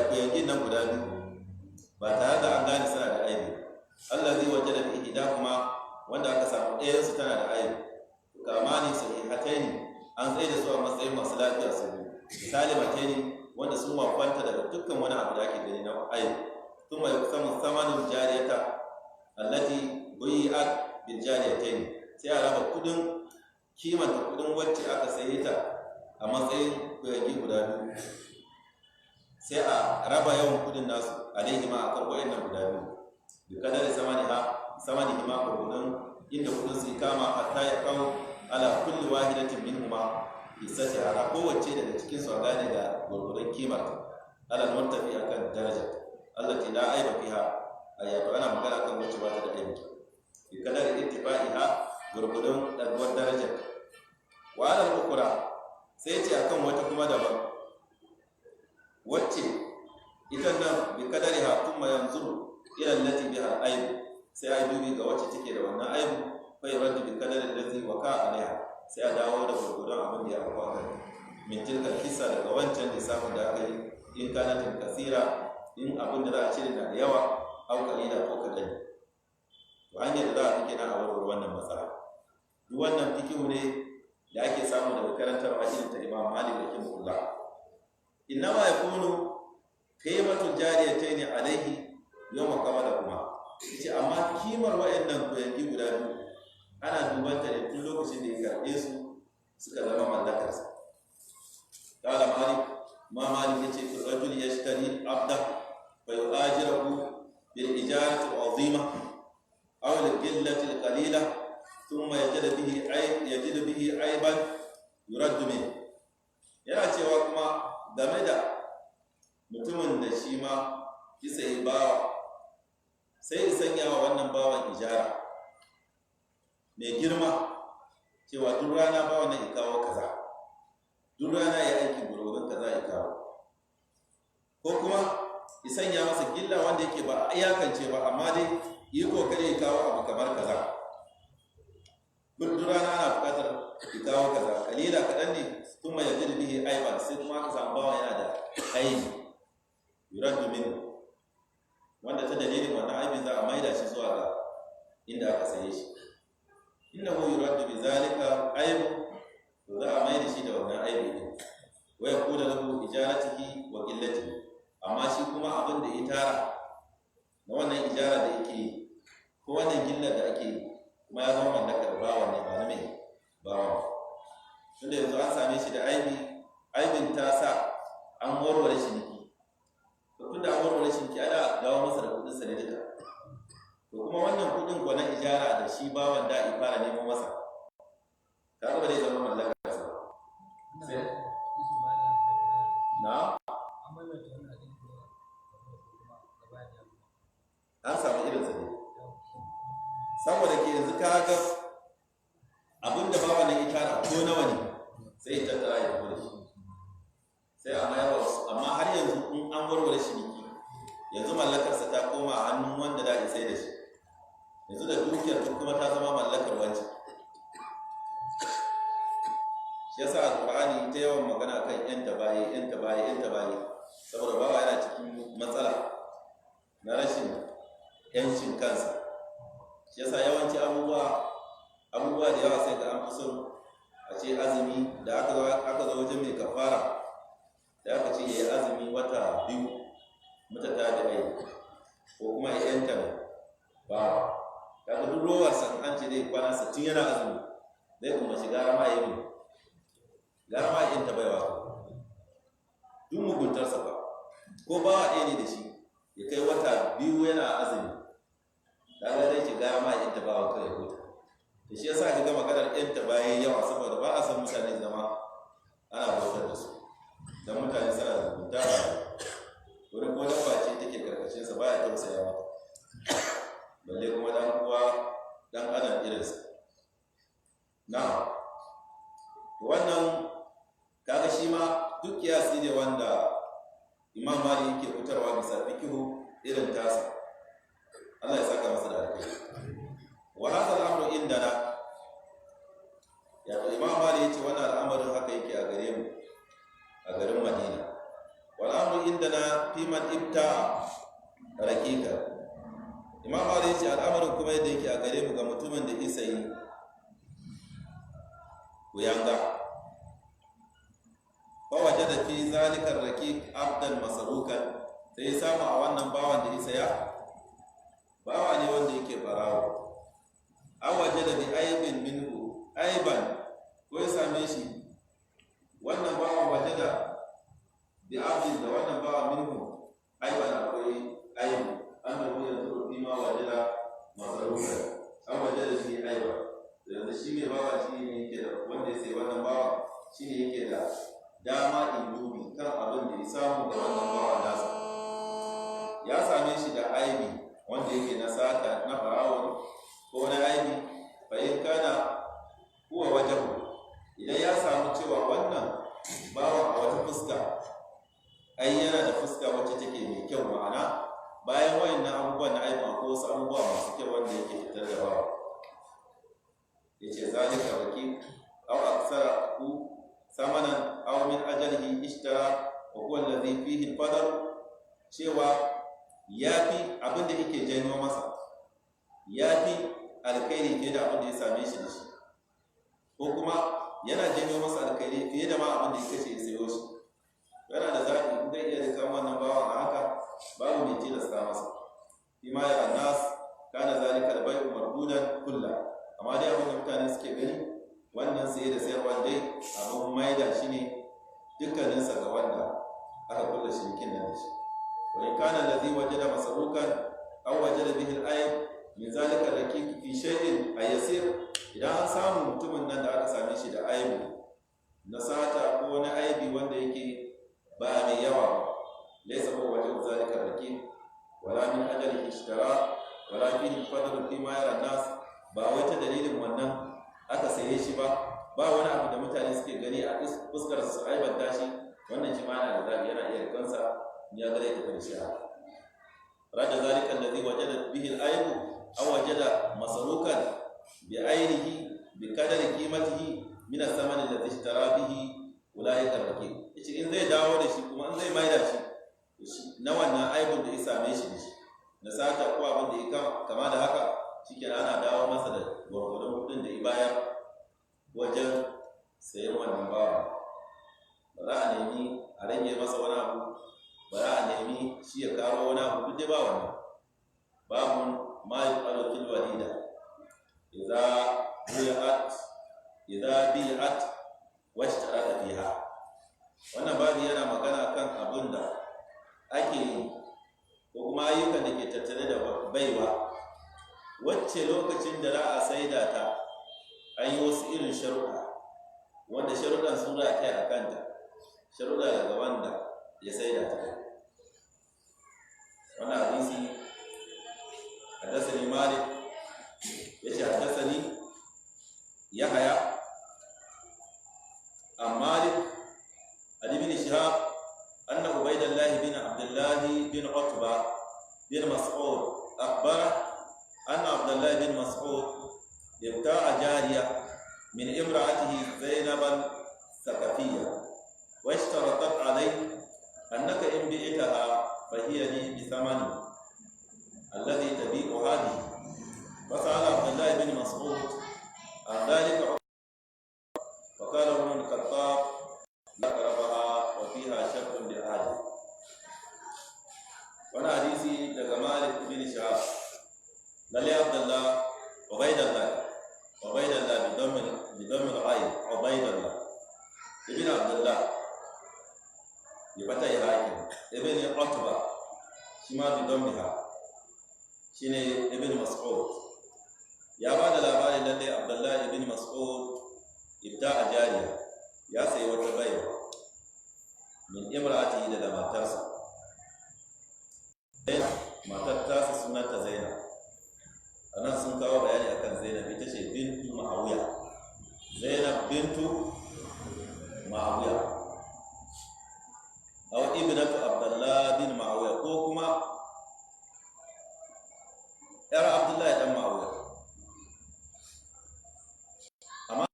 kuyangin nan guda biyu ba tare da an gane suna da aibi. Allah zai waje da ihda kuma wanda aka samu ɗayan su tana da aibi, kamani sahihataini, an tsaida su a matsayin masu lafiya su biyu, misali mataini wanda sun wafanta daga dukkan wani abu da ake gani na aibi. Thumma yuqsamu thamanin jariyata allati buyi'at bil jariyatayn, sai a raba kudin kimanta kudin wacce aka saye ta a matsayin kuyangi guda biyu, sai a raba yawan kudin nasu alaihima akan wayannan guda biyu bi kadari samaniha samanihima, gurgudun inda kudin su kama, hatta ya kawo ala kulli wahidatin minhuma hissati, ala kowace daga cikin su a gane da gurgudun kimar ala murtafi akan daraja allati la aiba fiha. Ayyato ana magana kan wacce ba ta da aibi bi kadari ittifa'iha, gurgudun ɗaguwar darajar. Wa alal ukura, sai ce akan wata kuma daban wacce ita nan bi kadari ha kuma yanzuru ila allati biha aibu, sai ai dubi ga wacce take da wannan aibu, fa yuraddu bi kadari allazi waqa alaiha, sai a dawo da gurgudun abin da ya auku akan min tilka kisa daga wancan lissafin da aka yi, in kanatin kasira, in abin da za a cire na da yawa, au kalila ko kaɗan. To hanyar da za a fi kenan a warware wannan matsala. Duk wannan fikihu ne da ake samu daga karantarwa irin ta Imam Malik rahimahullah. Innama yakunu qimatul jariyatayn alayhi yawma qabala kuma yace, amma kimar wayannan kuyangi guda biyu ana duban ta ne tun lokacin da ya karɓe su suka zama mallakarsa. Qala Malik, ma Malik yace fi rajul yashtari abda fa yu'ajiruhu bil ijarati azima aw al qillati al qalila, thumma yajid bihi ayb, yajid bihi ayban. Yuraddu min, yana cewa kuma game da mutumin da shi ma ya sayi bawa, sai ya sanya wa wannan bawan ijara mai girma, cewa duk rana bawan nan ya kawo kaza, duk rana ya aiki gurgurin kaza ya kawo, ko kuma ya sanya masa gilla wanda yake ba a iyakance ba, amma dai yi kokari ya kawo abu kamar kaza. Duk rana ana buƙatar ya kawo kaza kalila, kaɗan ne. Kuma ya jiri bihi aiban, sai kuma aka samu bawan yana da aibi, yuraddu min, wanda ta dalilin wannan aibin za a maida shi zuwa ga inda aka saye shi. Innahu yuraddu bi zalika aibu, to za a maida shi da wannan aibi din, wa yakuna lahu ijaratihi wa qillatihi. Amma shi kuma abin da ya tara na wannan ijara da yake yi ko wannan gillar da ake yi, kuma ya zama mallakar bawan ne, ba na mai bawan. Tunda yanzu an same shi da aibi, aibin ta sa an warware ciniki. To tunda an warware ciniki, ana dawo masa da kudinsa ne duka. To kuma wannan kudin ko na ijara da shi bawan da ya fara nemo masa, kaga ba zai zama mallakar sa sai na an samu irinsa ne. Saboda ke yanzu kaga abinda bawa nan ya tara ko nawa ne, sai ya tattara ya tafi da shi, sai a mayar wasu. Amma har yanzu in an warware ciniki, yanzu mallakarsa ta koma hannun wanda da sai da shi. Yanzu da dukiyar ta kuma ta zama mallakar wancan. Shi yasa Alqur'ani ta yawan magana kan yan tabaye, yan tabaye, yan tabaye, saboda bawa yana cikin matsala na rashin yancin kansa. Shi yasa yawanci abubuwa da yawa sai ga an fi son a ce azumi da aka zo wajen mai kafara, da aka ce ya yi azumi wata 2 mutatabi'ai, ko kuma ya yanta mai bawa. Kaga duk rowar san an ce zai kwana 60 yana azumi, zai kuma shiga gara ma ya yi gara ma ya yanta baiwa. Duk muguntarsa ba, ko bawa ɗaya ne da shi, ya kai wata 2 yana azumi, kaga zai ce gara ma ya yanta bawa kai ya huta. Da shi yasa ka ga maganar yanta bayan yawa, saboda ba a san mutane zama ana bautar da su, don mutane suna da mugunta. Ba wurin ko dabba ce take karkashin sa baya tausaya mata, balle kuma dan uwa dan adam irinsa. Na wannan kaga shi ma duk kiyasi ne wanda Imam Malik yake fitarwa bisa fikihu irin tasa. Allah ya saka masa da alkhairi. Wa hadha al-amru indana, ya Imam Malik yace wannan al'amarin haka yake a gare mu a garin Madina. Wal amru indana fi man ibta rakika. Imam Malik yace al'amarin kuma yadda yake a gare mu ga mutumin da isa yi kuyanga, fa wajada fi zalika rakik abdan masarukan, sai ya samu a wannan bawan da isa ya bawa ne wanda yake barawo. An wajada bi aibin minhu aiban, ko ya same shi wannan bawan, wajada bi abdin, da wannan bawa minhu aiban, akwai aibu, annahu yanzuru fi ma wajada masarukan, an wajada shi aiban. Yanzu shi mai bawa shi ne yake da, wanda ya sai wannan bawa shi ne yake da dama in dubi kan abin da ya samu da wannan bawa nasa. Ya same shi da aibi wanda yake na sata, na farawo ko na aibi. Fa in kana huwa wajahu, idan ya samu cewa wannan bawan a wata fuska ai yana da fuska wacce take mai kyau, ma'ana bayan wayannan abubuwan na aibu akwai wasu abubuwa masu kyau wanda yake fitar da bawa, yace zalika rakik aw aksara ku samanan aw min ajalihi ishtara wa huwa alladhi fihi al-fadl, cewa yafi abin da yake janyo masa yafi alkhairi fiye da abin da ya same shi da shi, ko kuma yana janyo masa alkhairi fiye da ma abin da ya kashe ya sayo shi. Yana da zaɓi, in zai iya rikan wannan bawan a haka, babu mai tilasta masa. Fi ma ya nas kana zalika al-bai'u mardudan kullu. Amma dai abin da mutane suke gani, wannan saye da sayarwa dai abin maida shi ne dukkaninsa ga wanda aka kulla shirikin nan da shi. Wa in kana allazi wajada masrukan aw wajada bihi al-ayb min zalika raqiq fi shay'in ayasir, idan an samu mutumin nan da aka same shi da aibu Na sata ko wani aibi wanda yake ba mai yawa ba, laysa huwa wajhu zalika rakin wala min ajalihi ishtara wala fihi fadlu fi ma yara nas. Ba wai ta dalilin wannan aka saye shi ba, ba wani abu da mutane suke gani a fuskar su aibanta shi. Wannan shi ma yana da zabi, yana iya kansa in ya ga zai tafi da shi haka. Raja zalika alladhi wajada bihi al-aibu aw wajada masrukan bi ainihi bi qadari qimatihi min ath-thaman alladhi ishtara bihi ulaika al-rakib. Yace in zai dawo da shi kuma in zai maida shi na wannan aibun da ya same shi da shi na sata ko abin da ya kama da haka, shikenan, ana dawo masa da gwargwadon kudin da ya bayar wajen sayan wannan bawa. Ba za a nemi a rage masa wani abu ba, za a nemi shi ya karo wani abu, duk dai ba wannan. Babu ma yuqalu fil walida idza bi'at, idza bi'at washtaraka fiha. Wannan babu yana magana kan abin da ake yi ko kuma ayyukan da ke tattare da baiwa wacce lokacin da za a saida ta an yi wasu irin sharuɗa, wanda sharuɗan sun rataya a kanta, sharuɗa daga wanda ya saida ta. Wannan hadisi, حدثني مالك، yace حدثني يحيى عن مالك عن ابن شهاب أن عبيد الله بن عبد الله بن عتبة بن مسعود أخبره أن عبد الله بن مسعود ابتاع جارية من امرأته زينب الثقفية، واشترطت عليه: أنك إن بعتها فهي لي بثمن الذي تبيعها به. فسأل عبد الله بن مسعود عن ذلك، فقال عمر بن الخطاب: لا تقربها وفيها شرط لأهله. Wani hadisi daga Malik bin Shahab, lalle Abdullah, Ubaidullah, Ubaidullah bi dammin ayn, Ubaidullah ibn Abdullah bi fatai hakim, ibn Utba, shi ma bi dammiha, shine ibn Mas'ud, ya ba da labarin lalle Abdullah ibn Mas'ud ibta'a jariya, ya sayi wata baiwa, min imra'atihi, daga matarsa. Matar tasa sunanta Zainab. Anan sun kawo bayani akan Zainab, ita ce bintu Ma'awiya, Zainab bintu Ma'awiya aw ibnatu Abdullah bin Ma'awiya, ko kuma yar Abdullahi dan Ma'awiya. Amma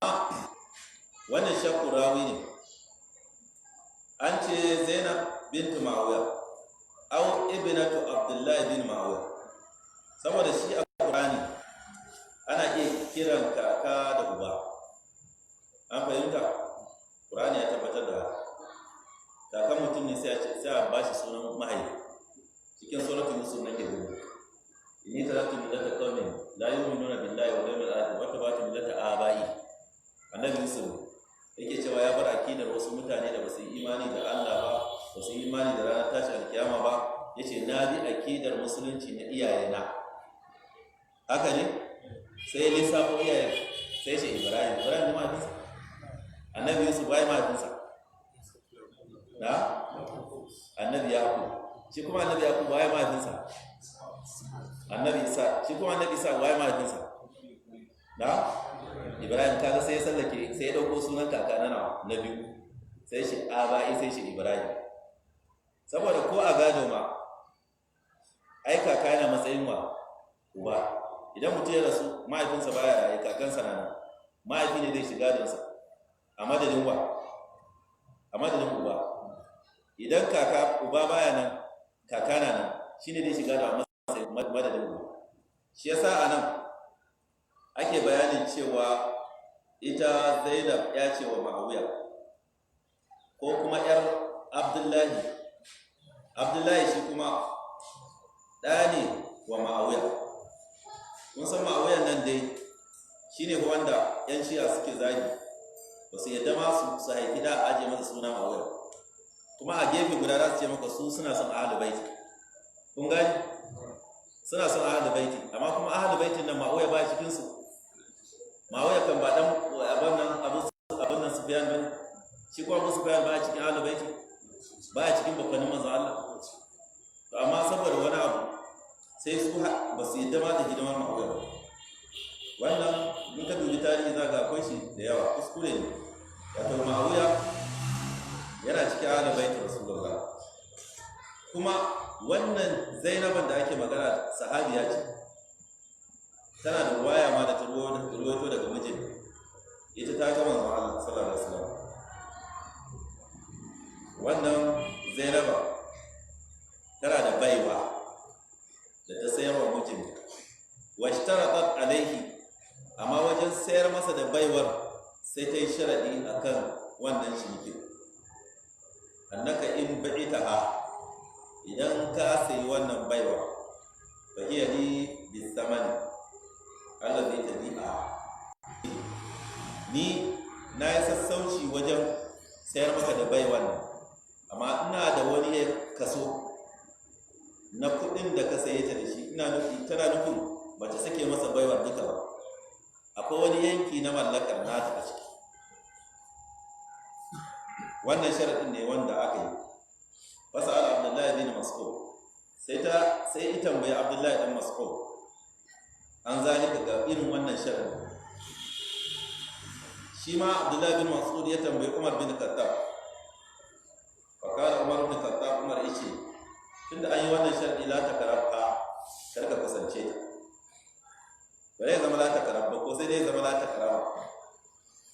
wannan shakku rawi ne. An ce Zainab bintu Ma'awiya aw ibnatu Abdullahi bin Ma'awiya, saboda shi a Qur'ani ana iya kiran kaka da uba. An fahimta? Qur'ani ya tabbatar da kakan mutum ne, sai a bashi sunan mahaifi. Cikin Suratul Yusuf nake gudu: "Inni taraktu millata qaumin la yu'minuna billahi wal yawmil akhir wa tabatu millata abai." Annabi Yusuf yake cewa ya bar akidar wasu mutane da basu yi imani da Allah ba, basu yi imani da ranar tashi alkiyama ba. Yace na bi akidar musulunci na iyayena. Haka ne, sai lissafo iyayen, sai shi Ibrahim. Ibrahim ne mahaifinsa? Annabi Yusuf bai mahaifinsa na Annabi Yaqub. Shi kuma Annabi Yaqub bai mahaifinsa? Annabi Isa. Shi kuma Annabi Isa bai mahaifinsa? Na Ibrahim. Kaga sai ya sallake, sai ya dauko sunan kaka na nawa? Na biyu. Sai shi abai, sai shi Ibrahim. Saboda ko a gado ma ai kaka yana matsayin wa? Uba. Idan mutum ya rasu, mahaifinsa baya raye, kakansa na nan, mahaifi ne zai shiga gadonsa a madadin wa? A madadin uba. Idan kaka, uba baya nan, kaka na nan, shine zai shiga da matsayin madadin uba. Shi yasa a nan ake bayanin cewa ita Zainab ya ce wa Ma'awiya ko kuma yar Abdullahi. Abdullahi shi kuma ɗa ne wa Ma'awiya. Mun san Ma'awiyan nan dai shine wanda yan Shi'a suke zagi, ba su yadda ma su haifi da a ajiye masa suna Ma'awiya. Kuma a gefe guda za su ce maka su suna son Ahlul Baiti. Kun gani, suna son Ahlul Baiti, amma kuma Ahlul Baitin nan Ma'awiya ba cikin su. Ma'awiya kan ba dan abin nan Abu abin nan Sufyan bane. Shi kuma Abu Sufyan baya cikin ahlul baiti, baya cikin bakwanin manzon Allah. To amma saboda wani abu sai su ba su yadda ma da hidimar Muawiya ba. Wannan in ka dubi tarihi za ga akwai shi da yawa, kuskure ne. Wato Muawiya yana cikin ahlul baiti Rasulullah. Kuma wannan Zainaban da ake magana sahabiya ce, tana da ruwaya ma da ta ruwaito daga mijin, ita ta ga manzon Allah sallallahu alaihi wasallam. Wannan Zainaba tana da baiwa da ta sayar wa mijinta, washtaratat alaihi, amma wajen sayar masa da baiwar sai ta yi sharadi akan wannan cinikin: annaka in bi'taha, idan ka sayi wannan baiwa, fa hiya li bisamani allazi tabi'a, ni na yi sassauci wajen sayar maka da baiwan nan, amma ina da wani kaso na kudin da ka saye ta da shi. Ina nufi, tana nufin ba ta sake masa baiwar duka ba, akwai wani yanki na mallakar nata a ciki. Wannan sharaɗin ne wanda aka yi. Fasa'ala Abdullahi bin Mas'ud, sai ita tambayi Abdullahi dan Mas'ud an zalika, ga irin wannan sharaɗin. Shi ma Abdullahi bin Mas'ud ya tambayi Umar bin Khattab. Fakara Umar bin Khattab, Umar yace, tunda an yi wannan sharadi, la takarabha, kar ka kusance ta. Ba zai zama la takarabba ko sai dai zama la takaraba,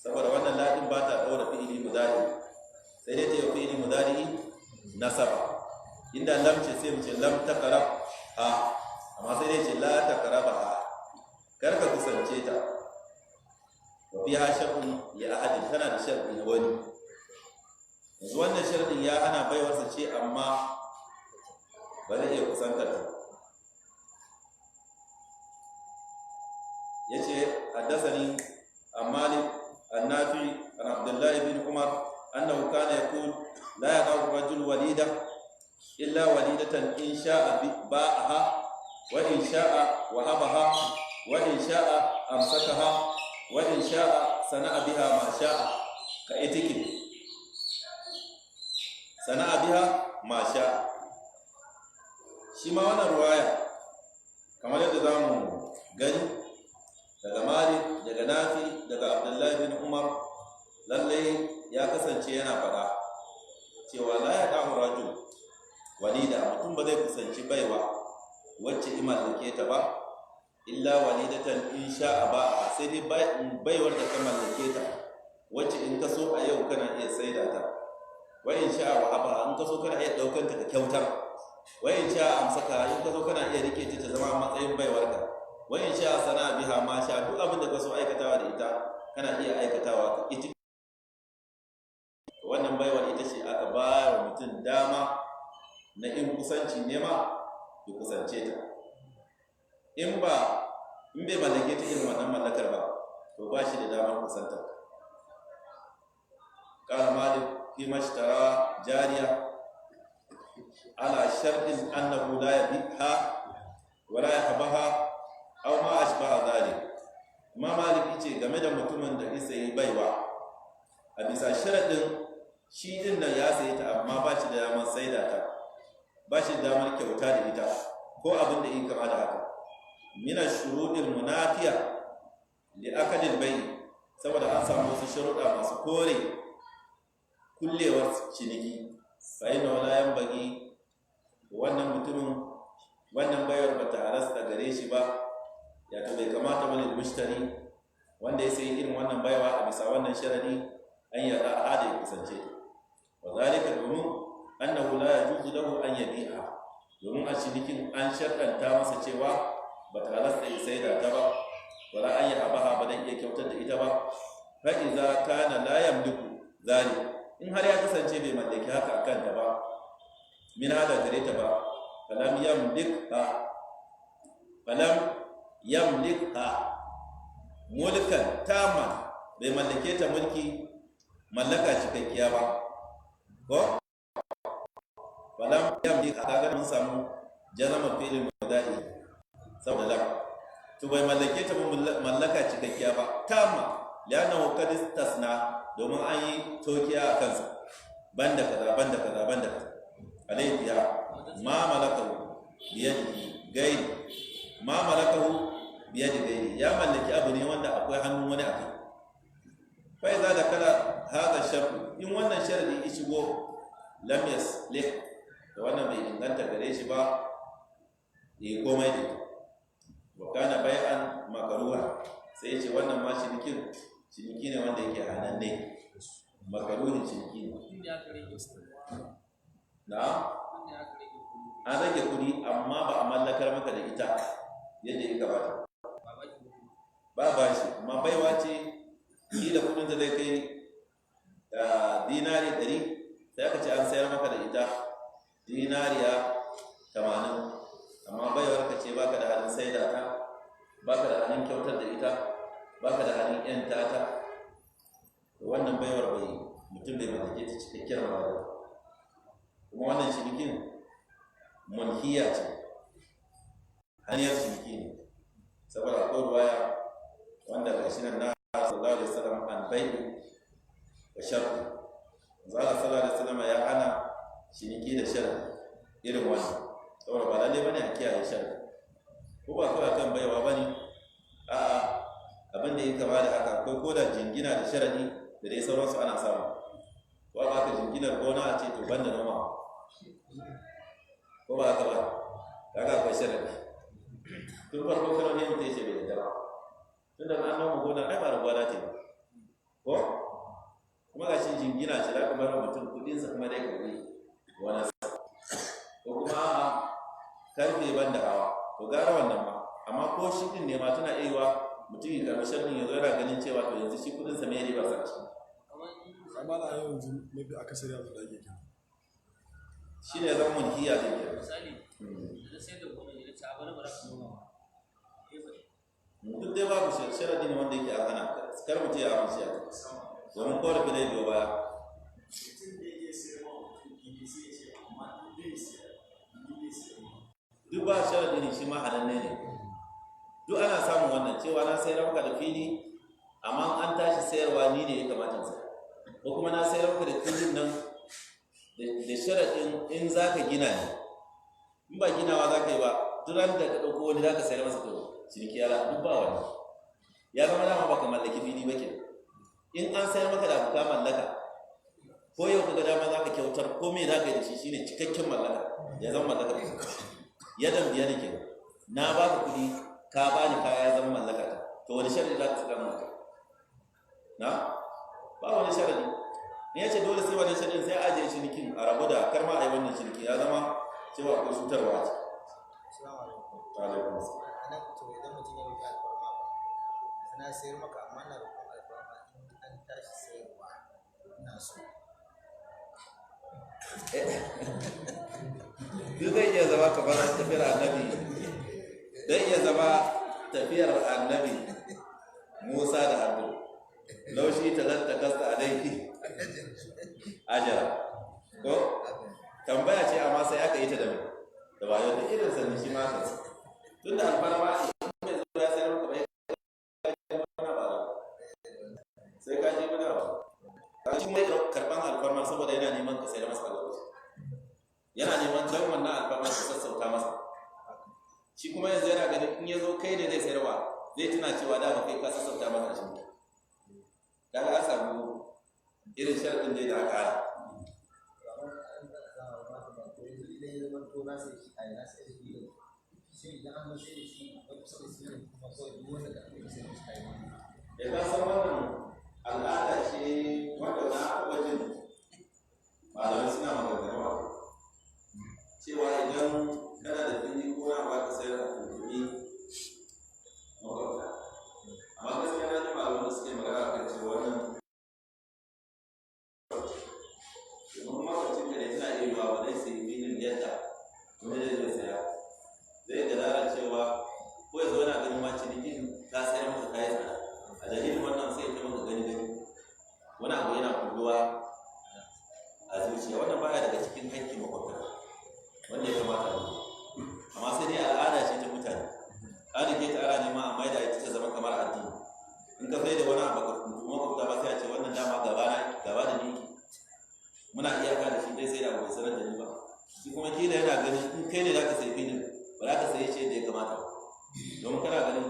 saboda wannan ladin ba ta ɗaura fi'ili mudari, sai dai ta yi fi'ili mudari nasaba. Inda lam ce, sai mu ce lam takarab ha, amma sai dai ce la takaraba ha, kar ka kusance ta. Wa fiha shar'un li ahadin, tana da shar'i na wani. Yanzu wannan sharɗin ya hana, baiwarsa ce amma ba zai iya kusantar ta. Yace haddathani an Malik an Nafi an Abdullah ibn Umar annahu kana yaqul: la yaqau rajul walida illa walidatan in sha'a ba'aha, wa in sha'a wahabaha, wa in sha'a amsakaha, wa in sha'a sana'a biha ma sha'a, ka itikin sana'a biha ma sha'a. Shi ma wannan ruwaya, kamar yadda za mu gani daga Malik, daga Nafi, daga Abdullahi bin Umar, lallai ya kasance yana faɗa cewa la ya ɗahu rajul walida, mutum ba zai kusanci baiwa wacce mallake ta ba, illa walidatan in sha'a ba, sai dai baiwar da ka mallake ta, wacce in ka so a yau kana iya saida ta, wa in sha'a wa aba, in ka so kana iya ɗaukan ta ka kyautar, wa in sha'a amsaka, in ka so kana iya rike ta ta zama matsayin baiwarka, wa in sha'a sana'a biha ma sha, duk abin da ka so aikatawa da ita kana iya aikatawa ka ita. Wannan baiwar ita ce aka ba wa mutum dama na in kusanci nema ya kusance ta. In ba in bai mallake ta irin wannan mallakar ba, to ba shi da damar kusantar. قال مالك فيما اشترى جارية على شرط أنه لا يبيعها ولا يهبها أو ما أشبه ذلك. ما مالك yace game da mutumin da isa yi baiwa a bisa sharaɗin shi din nan ya sayi ta, amma ba shi da damar saida ta, ba shi da damar kyauta da ita ko abin da in kama da haka, mina shuruɗin munafiya li akadil bai, saboda an samu wasu sharuɗa masu kore kullewar ciniki, fa inna wala yanbaghi, wannan mutumin wannan bayar bata halasta gare shi ba, ya to bai kamata bane mushtari, wanda ya sayi irin wannan baiwa a bisa wannan sharadi, an ya da ya kusance ta. Wa zalika domin annahu la yajuzu lahu an yabi'a, domin a cinikin an sharɗanta masa cewa bata halasta ya saida ta ba, wala an yahabaha, ba dan iya kyautar da ita ba. Fa iza kana la yamliku zalik, in har ya kasance bai mallaki haka akan ta ba, min hada gare ta ba, falam yamlik ha, falam yamlik ha mulkan taman, bai mallake ta mulki mallaka cikakkiya ba, ko falam yamlik ha, kaga mun samu jazama fi'il mudari saboda lam, to bai mallake ta mallaka cikakkiya ba, tama Li'annahu qad istasna, domin an yi tokiya a kansa, banda kaza, banda kaza, banda kaza. Alayhi biya ma malakahu biyadihi gairi, ma malakahu biyadi gairi, ya mallaki abu ne wanda akwai hannun wani akai. Fa iza da kala hadha shart, in wannan sharadi ya shigo, lam yaslih, da wannan bai inganta gare shi ba ya komai da ita. Wa kana bai'an makruha, sai ya ce wannan ma cinikin ciniki ne wanda yake hananne, makaruhin ciniki ne. Inda aka rage kuɗi. Na. Inda aka rage kuɗi. An rage kuɗi, amma ba a mallakar maka da ita yadda ya kamata. Ba ba ki kuɗi. Ba bashi, amma baiwa ce, kila kudinta zai kai dinari 100, sai aka ce an sayar maka da ita dinariya 80, amma baiwar ka ce, baka da halin saida ta, baka da halin kyautar da ita, baka da halin yanta ta. To wannan baiwar bai mutum bai mallake ta cikakkiyar mallaka. Kuma wannan cinikin munhiya ce, hanyar ciniki ne, saboda akwai ruwaya wanda ga shi nan na sallallahu alaihi wasallam an bai'i wa sharti. Zalla sallallahu alaihi wasallam ya hana ciniki da sharti irin wannan, saboda ba lalle bane a kiyaye sharti, ko ba kawai akan baiwa bane, a'a, abin da ya kama da haka, ko da jingina da sharadi da dai sauransu ana samu. Ko a baka jinginar gona a ce to banda noma, ko ba haka ba? Kaga akwai sharadi tun farko. Kano ne mutum ya ce bai yadda ba, tunda an noma gona ai ba rabuwa ce ba, ko kuma ga shi jingina ce, za ka bar wa mutum kudinsa kuma dai karbi gonarsa. Ko kuma a'a, karfe ban da hawa, to gara wannan ma. Amma ko shi din ne ma, tana iya yiwa mutum ya karbi sharrin, ya zo yana ganin cewa to yanzu shi kudinsa mai riba sa ciki. Kamar Amma na yanzu mafi akasari abin da ake kira Shi ne zama munhiya din ke. Misali, da na sayar da gonar, ya ce a bana ba za ka noma ba. Eh, ba. Duk dai babu sharadi ne wanda yake a hana, kar mutum ya amince a kai, domin korafi zai biyo baya. Mutum da ya sayar ma mutum fili, sai ya ce amma in zai sayar, ni zai sayar ma. Duk ba sharadi ne, shi ma halanne ne. Duk ana samun wannan, cewa na sayar maka da fili, amma an tashi sayarwa ni ne ya kamata in saya, ko kuma na sayar maka da filin nan da sharaɗin in za ka gina ne, in ba ginawa za ka yi ba, duk ran da ka ɗauko wani za ka sayar masa, to ciniki ya duk ba wani ya zama dama baka mallaki fili ba kenan. In an sayar maka da abu ka mallaka, ko yau ka ga dama za ka kyautar, ko me za ka yi da shi, shine cikakken mallaka, ya zama mallaka yadan biya ne kenan. Na baka kuɗi, ka bani kaya, ya zama mallaka ta. To wani sharadi za ka saka mun kai? Na ba wani sharadi ne. Ya ce dole sai wani sharadin, sai a ajiye cinikin, a rabu da kar ma a yi wannan ciniki, ya zama cewa akwai cutarwa ce. Assalamu alaikum. Alaikum assalam. Anan to idan mutum ya roƙi alfarma ba, na sayar maka amma na roƙon alfarma in an tashi sayarwa ina so. Duk zai iya zama kamar tafiyar Annabi, zai iya zama tafiyar Annabi Musa da Abdul laushi ta zanta kasta alaihi ajara. Ko tambaya ce, amma sai aka yi ta da mai da wayo da irin sanni shi ma kan tun da alfarma ne, in mai zuwa ya sayar maka bai mana ba, sai ka je mana ba ka shi mai karban alfarma, saboda yana neman ka sayar masa a lokaci, yana neman dan wannan alfarma ka sassauta masa. Shi kuma yanzu yana ganin in ya zo kai ne zai sayarwa, zai tuna cewa da ba kai ka sassauta masa shi. Kaga an samu irin sharadin da aka hana. Idan ya zama to na sai shi a na sai shi da shi, idan an zo sai da shi wani kusa da shi ne, kuma kawai duk wanda ka ɗauki sai shi kai wani. Da ka san wannan al'ada ce wanda na taɓa jin malamai suna maganganu a kai, cewa idan kana da fili ko na ba ka sayar, a tuntuɓi makwabta. Amma gaskiya na ji malaman da suke magana akan cewa wannan, domin makwabcin ka ne, tana iya yiwuwa ba zai sayi filin yadda wani zai zo saya, zai gadara cewa ko ya zo yana ganin ma cinikin ka sayar masa kayan tsada, a dalilin wannan sai ta maka gani gani wani abu yana kulluwa a zuciya. Wannan baya daga cikin haƙƙin makwabta wanda ya kamata a yi, amma sai dai al'ada ce ta mutane, an rike ta, ana nema a maida ita ta zama kamar addini. In ka sai da wani abu ka tuntuɓi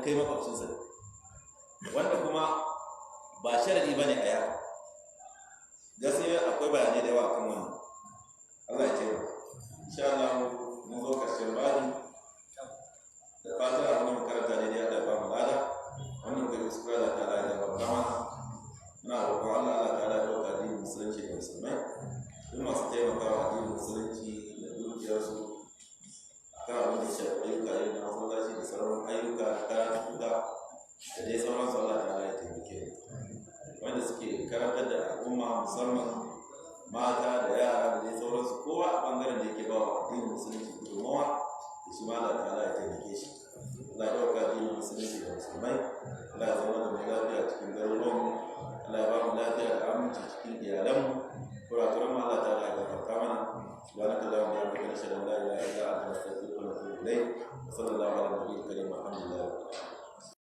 dan kai makwabcinsa ne. Wanda kuma ba sharadi bane a yaka. Gaskiya akwai bayanai da yawa kan wannan. Allah ya taimaka. Insha Allah mun zo karshen babi. Da fatan abin da makaranta ne ya da ba mu lada. Wannan kai kuskure da ta Allah ya ba mana. Muna roƙon Allah, Allah ta'ala ya ɗauka addinin musulunci da musulmai. Duk masu taimakawa addinin musulunci da dukiyarsu kan abin da ya shafi ayyuka irin na masallaci da sauran ayyuka, karatuka da dai sauransu, Allah ta'ala ya taimake mu. Wanda suke karantar da al'umma, musamman mata da yara da dai sauransu, kowa a bangaren da yake ba wa addinin musulunci gudunmawa da shi ma, Allah ta'ala ya taimake shi. Allah ya ɗauka addinin musulunci da musulmai. Allah ya zama da mu lafiya cikin garuruwanmu. Allah ya ba mu lafiya da aminci cikin iyalanmu. Kurakuran mu, Allah ta'ala ya gafarta mana. Subhanaka allahumma wa bihamdika, nashhadu an la ilaha illa